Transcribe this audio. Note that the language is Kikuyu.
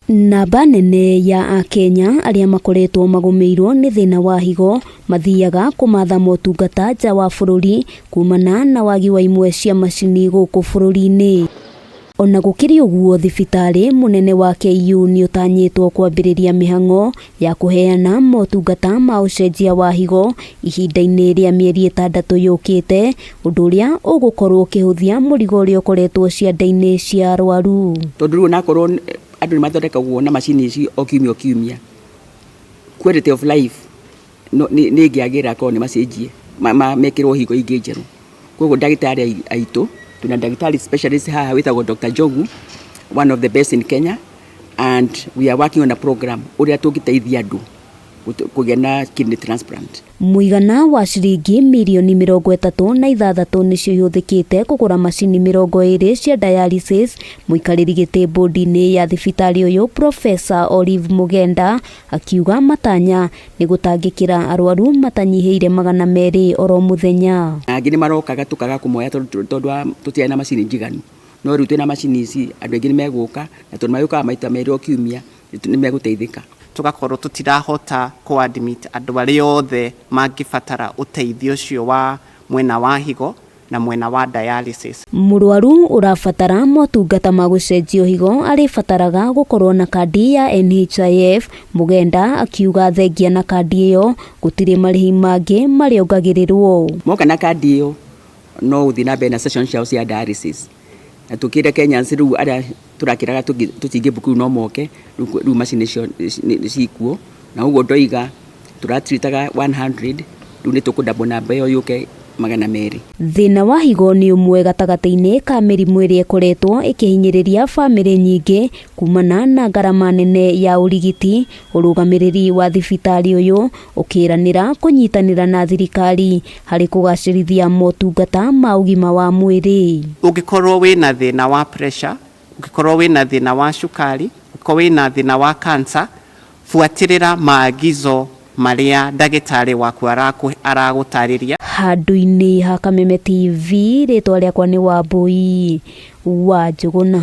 Namba nene ya Akenya arĩa makoretwo magũmĩirwo nĩ thĩna wa higo mathiaga kũmatha motungata nja wa bũrũri kumana na wagi wa imwe cia macini gũkũ bũrũri-inĩ. Ona gũkĩrĩ ũguo, thibitarĩ mũnene wa KU nĩ ũtanyĩtwo kwambĩrĩria mĩhang'o ya kũheana motungata ma ũcenjia wa higo ihinda-inĩ rĩa mĩeri 6 yũkĩte, ũndũ ũrĩa ũgũkorwo ũkĩhũthia mũrigo ũrĩa ũkoretwo ciande-inĩ cia arwaru. Tondũ rĩu onakorwo andũ nĩ mathondekagwo na macini ici o kiumia o kiumia, quality of life nĩ ĩngĩagĩra korwo nĩ macenjie mekĩrwo higo ingĩ njerũ. Koguo ndagĩtarĩ aitũ, twĩna ndagĩtarĩ specialist haha wĩtagwo Dr. Njogu, one of the best in Kenya, and we are working on a program ũrĩa tũngĩteithia andũ kũgĩa na kidney transplant. Mũigana wa ciringi mirioni 36 nĩcio ihũthĩkĩte kũgũra macini 20 cia dialysis. Mũikarĩri gĩtĩ bodi-inĩ ya thibitarĩ ũyũ Professor Olive Mugenda akiuga matanya nĩ gũtangĩkĩra arwaru matanyihĩire 200 oro mũthenya. Angĩ nĩ marokaga tũkaga kũmoya tondũ wa tũtiarĩ na macini njiganu, no rĩu twĩna macini ici andũ aingĩ nĩ megũka, na tondũ magĩũkaga maita merĩ o kiumia nĩ megũteithĩka. Tũgakorwo tũtirahota kũ admit andũ arĩa othe mangĩbatara ũteithio ũcio wa mwena wa higo na mwena wa dialysis. Mũrwaru ũrabatara motungata ma gũcenjio higo arĩbataraga gũkorwo na kandi ya NHIF. Mugenda akiuga thengia na kandi ĩyo gũtirĩ marĩhi mangĩ marĩongagĩrĩrwo. Moka na kandi ĩyo no ũthiĩ na mbere na session ciao cia dialysis, na tũkĩre Kenyans rĩu arĩa tũrakĩraga tũtingĩbook no moke rĩu macini icio nĩ cikuo, na ũguo ndoiga tũratritaga 100, rĩu nĩ tũkũ double namba ĩyo yũke 200. Thĩna wa higo nĩ ũmwe gatagatĩ-inĩ ka mĩrimũ ĩrĩa ĩkoretwo ĩkĩhinyĩrĩria bamĩrĩ nyingĩ kumana na ngarama nene ya ũrigiti. Ũrũgamĩrĩri wa thibitarĩ ũyũ ũkĩranĩra kũnyitanĩra na thirikari harĩ kũgacĩrithia motungata ma ũgima wa mwĩrĩ. Ũngĩkorwo wĩna thĩna wa pressure, ũngĩkorwo wĩna thĩna wa cukari, ũngĩkorwo wĩna thĩna wa cancer, buatĩrĩra maagizo marĩa ndagĩtarĩ waku aragũtarĩria. Handũ-inĩ ha Kameme TV, rĩtwa rĩakwa nĩ Wambui wa Njũgũna.